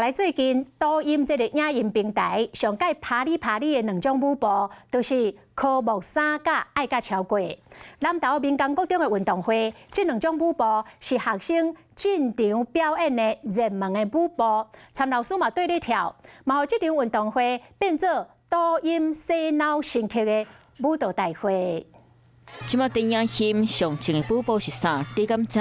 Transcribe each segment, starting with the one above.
來最近抖音這个影音平台上蓋拍你拍你的兩種舞步，就是科目三佮愛佮超過。南投民間國中的運動會，這兩種舞步是學生進場表演的熱門的舞步，參老師嘛綴咧跳，嘛予這場運動會變做抖音洗腦深刻的舞蹈大會。這馬電影欣上穿的舞步是啥？你敢知？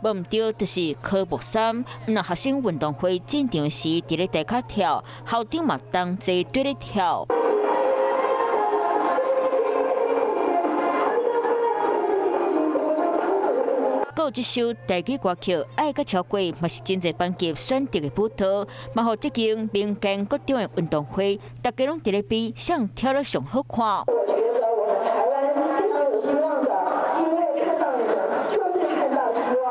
無毋著，就是科目三。若學生運動會進場時，佇咧台跤跳，校長嘛同齊綴咧跳。閣有這首台語歌曲《愛佮超過》，嘛是真濟班級選擇的舞蹈，嘛予這間民間國中的運動會，大家攏佇咧比誰跳得上好看。我覺得我們台灣是非常有希望的，因為看到你們就是看到希望。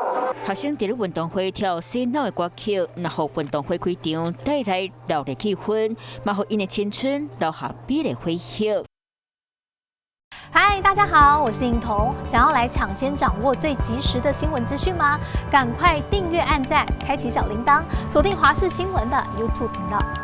學生佇咧運動會跳洗腦的歌曲，若予運動會開場帶來熱鬧氣氛，嘛予𪜶的青春留下美麗回憶。嗨，大家好，我是颖彤。想要來搶先掌握最及時的新聞資訊嗎？趕快訂閱、按讚、開啟小鈴鐺，鎖定華視新聞的 YouTube 頻道。